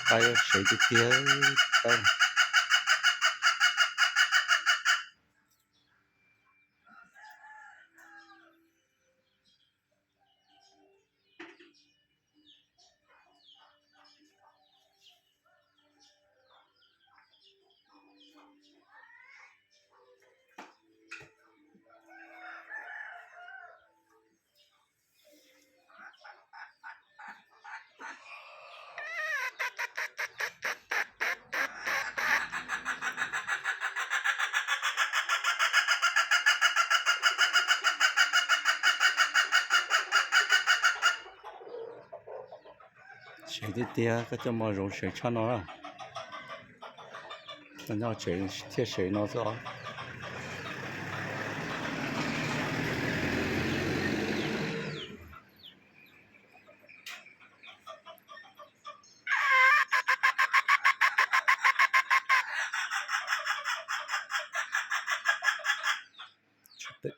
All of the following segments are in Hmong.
Qab sev tiag tiag. Sev tiag tiag, koj coj mos zoov sev tshaj no na. Koj nyob tsev thiaj sev no xwb os.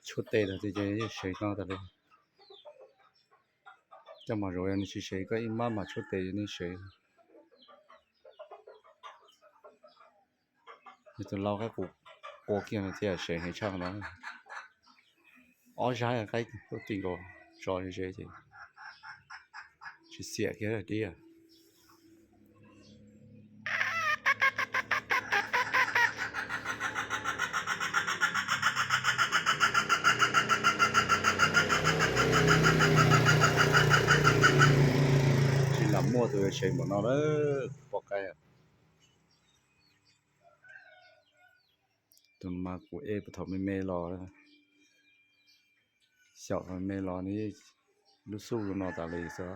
Tshuab tes tas ces yeej sev no tas li. Coj mos zoov yog nws tsis sev, koj ib mab mas tshuab tes yeej sev. Nws tus lau qaib qus qua kiag no thiaj sev heev tshaj no. Ob zag qaib tuaj ti nkaus tso ze ze ces tsis xiam kiag dib. Tsis lam muaj tus sev npaum no lawm, poj qaib. Tus mas kuv ev puag thaum me me los, xyaum thaum me me los nws lub xub zoo no tas li xwb.